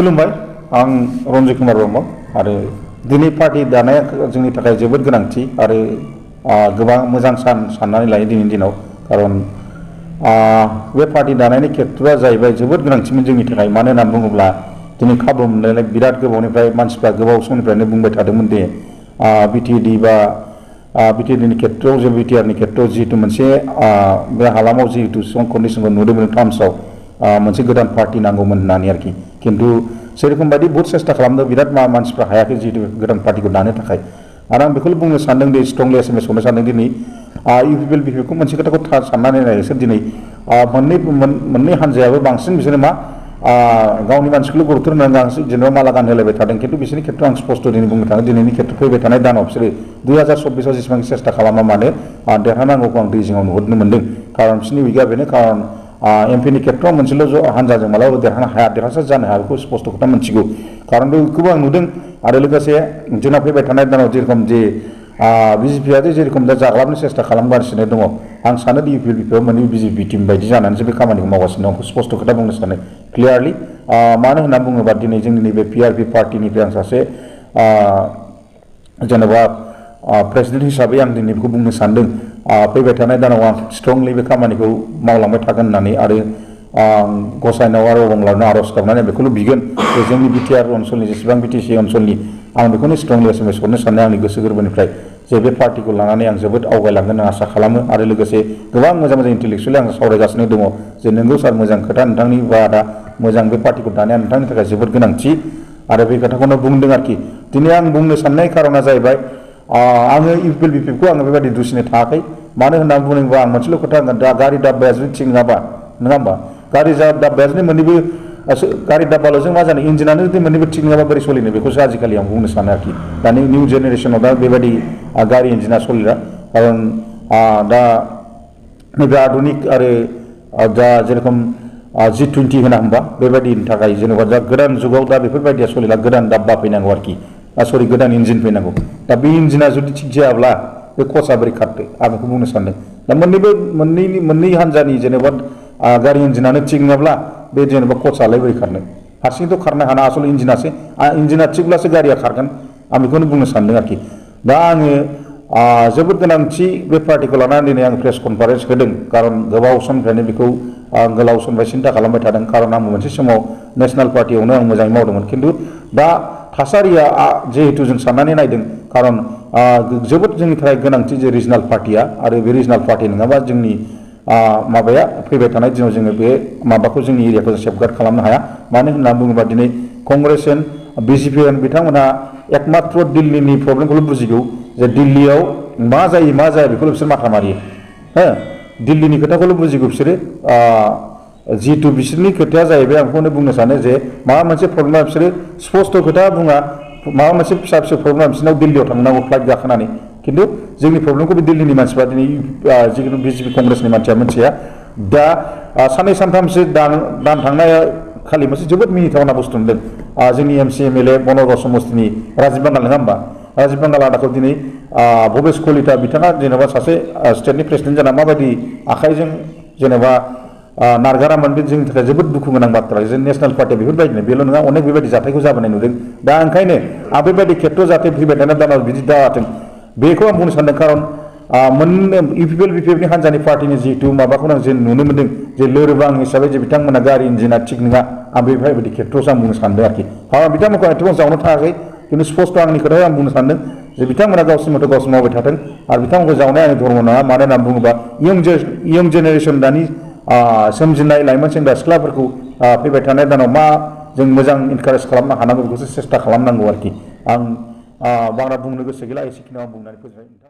खुलुमबाय आं रन्जित कुमार ब्रह्म आरो दिनै पार्टी दानाया जोंनि थाखाय जोबोद गोनांथि आरो गोबां मोजां सान साननानै लायो दिनैनि दिनाव खारन बे पार्टी दानायनि खेत्रआ जाहैबाय जोबोद गोनांथिमोन जोंनि थाखाय मानो होनना बुङोब्ला दिनै खाबु मोननायलाय बिराद गोबावनिफ्राय मानसिफ्रा गोबाव समनिफ्रायनो बुंबाय थादोंमोन दे बिटिएडि बा बिटिएडिनि खेत्रआव जों बिटिआरनि खेत्रआव जिहेतु मोनसे बे हालामाव जिहेतु कन्डिशनखौ नुदोंमोन टार्म्सआव मोनसे गोदान पार्टी नांगौमोन होननानै आरोखि खिन्थु सेरखम बायदि बहुत सेस्था खालामदों बिराद मानसिफ्रा हायाखै जिहेतु गोदान पार्टीखौ दानो थाखाय आरो आं बेखौल' बुंनो सानदों दि स्ट्रंलि एसएमएस हरनो सानदों दिनै इउपिपिएल बिपिएफखौ मोनसे खोथाखौ साननानै नाय बिसोर दिनै मोननै हान्जायाबो बांसिन बिसोरो मा गावनि मानसिखौल' गुरुत्त' होनानै जेनेबा माला गानहोलायबाय थादों खिन्थु बिसोरनि खेत्रआव आं स्पष्ट दिनै बुंनो थाङो दिनैनि खेत्र फैबाय थानाय दानाव बिसोरो 2024आव जेसेबां सेस्था खालामा मानो देरहानांगौखौ आं दै जिङाव नुहुरनो मोन्दों खारन बिसोरनि उइकआ बेनो खारन एमपिनि खेत्रआव मोनसेल' हान्जाजों मालाबाबो देरहानो हाया देरहासार जानो हाया बेखौ स्पष्ट खोथा मोनथिगौ खारन बेखौबो आं नुदों आरो लोगोसे जोंना फैबाय थानाय दानाव जेरखम जे बिजेपिआ जेरखम दा जाग्लाबनो सेस्था खालामगासिनो दङ आं सानो दि इउपिएल बिपिएफ मोननै बिजेपि टिम बायदि जानानैसो बे खामानिखौ मावगासिनो दं स्पष्ट खोथा बुंनो सानो क्लियारलि मानो होनना बुङोबा दिनै जोंनि नैबे पिआरपि पार्टिनिफ्राय आं सासे जेनेबा प्रेसिडेन्ट हिसाबै आं दिनै बेखौ बुंनो सानदों फैबाय थानाय दानाव आं स्ट्रंलि बे खामानिखौ मावलांबाय थागोन होननानै आरो गसाइनाव आरो अबंलावनो आर'ज गाबनानै बेखौल' बिगोन जे जोंनि बिटिआर ओनसोलनि जेसेबां बिटिसि ओनसोलनि आं बेखौनो स्ट्रंलि एसएमएस हरनो सानो आंनि गोसो गोरबोनिफ्राय जे बे पार्टीखौ लानानै आं जोबोद आवगायलांगोन आं आसा खालामो आरो लोगोसे गोबां मोजां मोजां इन्टेलेक्सुवेलि आं सावरायगासिनो दङ जे नोंगौ सार मोजां खोथा नोंथांनि बादा मोजां बे पार्टीखौ दानाया नोंथांनि थाखाय जोबोद गोनांथि आरो बे खोथाखौनो बुंदों आरोखि दिनै आं बुंनो साननाय खारना जाहैबाय आङो इउपिएल बिपिएफखौ आङो बेबायदि दुसिनो थायाखै मानो होनना बुङोबा आं मोनसेल' खोथा होनगोन दा गारि दाब्बाया जुदि थिग नङाबा नङा होमबा गारि दाब्बाया जुदि मोननैबो गारि दाब्बाल'जों मा जानो इन्जिनानो जुदि मोननैबो थिग नङाबा बोरै सोलिनो बेखौसो आजिखालि आं बुंनो सानो आरोखि दानि निउ जेनेरेसनाव दा बेबायदि गारि इन्जिना सोलिला खारन दा नैबे आधुनिक आरो दा जेरेखम G20 होना होमबा बेबायदिनि थाखाय जेनेबा दा गोदान जुगाव दा बेफोरबायदिया सोलिला गोदान दाब्बा फैनांगौ आरोखि सरि गोदान इन्जिन फैनांगौ दा बे इन्जिना जुदि थिग जायाब्ला बे खसा बोरै खारदो आं बेखौ बुंनो सानदों दा मोननै हान्जानि जेनेबा गारि इन्जिनानो थिग नङाब्ला बे जेनेबा खसालाय बोरै खारनो हारसिंथ' खारनो हाना आसल इन्जिनासो इन्जिना थिगब्लासो गारिया खारगोन आं बेखौनो बुंनो सानदों आरोखि दा आङो जोबोद गोनांथि बे पार्टीखौ लानानै दिनै आं प्रेस कनफारेन्स होदों खारन गोबाव समनिफ्रायनो बेखौ गोलाव समनिफ्राय सिन्था खालामबाय थादों खारन आंबो मोनसे समाव नेसनेल पार्टियावनो आं मोजाङै मावदोंमोन खिन्थु दा थासारिया जिहेतु जों साननानै नायदों खारन जोबोद जोंनि थाखाय गोनांथि जे रिजनाल पार्टिया आरो बे रिजनाल पार्टि नङाबा जोंनि माबाया फैबाय थानाय दिनाव जोङो बे माबाखौ जोंनि एरियाखौ सेफगार्ड खालामनो हाया मानो होनना बुङोबा दिनै कंग्रेस एन्ड बिजेपि बिथांमोनहा एकमात्र दिल्लीनि प्रब्लेमखौल' बुजिगौ जे दिल्लीयाव मा जाया बेखौल' बिसोर माथा मारियो हो दिल्लीनि खोथाखौल' बुजिगौ बिसोरो जिहेतु बिसोरनि खोथाया जाहैबाय आं बेखौनो बुंनो सानो जे माबा मोनसे प्रब्लेमा बिसोरो स्पष्ट खोथा बुङा माबा मोनसे फिसा प्रब्लेमा बिसोरनाव दिल्लीयाव थांनांगौ फ्लाइट गाखोनानै खिन्थु जोंनि प्रब्लेमखौ बे दिल्लीनि मानसिफ्रा दिनै जिखुनु बिजेपि कंग्रेसनि मानसिया मिथिया दा साननै सानथामसो दान थांनाय खालि मोनसे जोबोद मिनिथावना बुस्थु नुदों जोंनि एमसि एमएलए बनरगाव समस्तिनि राजिब बांगाल नङा होमबा राजिब बांगाल आदाखौ दिनै भबेश कलिता बिथाङा जेनेबा सासे स्टेटनि प्रेसिडेन्ट जाना माबायदि आखाइजों जेनेबा नारगारामोन बे जोंनि थाखाय जोबोद दुखु गोनां बाथ्रा जों नेसनेल पार्टिया बेफोरबायदिनो बेल' नङा अनेक बेबायदि जाथायखौ जाबोनाय नुदों दा ओंखायनो आं बेबायदि खेत्र जाहाथे फैबाय थानाय दानाव बिदि दाथों बेखौ आं बुंनो सानदों खारन इउपिएल बिपिएफनि हान्जानि पार्टिनि जिहेतु माबाखौनो आं जे नुनो मोन्दों जे लोरबां हिसाबै जे बिथांमोना गारि इन्जिना थिग नङा आं बेबायदि खेत्रआवसो आं बुंनो सानदों आरोखि बिथांमोनखौ आं एथबां जावनो थाङाखै खिन्थु स्पष्ट आंनि खोथाखौ आं बुंनो सानदों जे बिथांमोना गावसोर मथे गावसोर मावबाय थाथों आरो बिथांमोनखौ जावनाय आंनि धर्म नङा मानो होनना बुङोबा इयं जेनेरेसन दानि सोमजिनाय लाइमोन सेंग्रा सिख्लाफोरखौ फैबाय थानाय दानाव मा जों मोजां इनकारेज खालामनो हानांगौ बेखौसो सेस्था खालामनांगौ आरोखि आं बांद्राय बुंनो गोसो गैला एसेखिनियाव आं बुंनानै फोजोबबाय।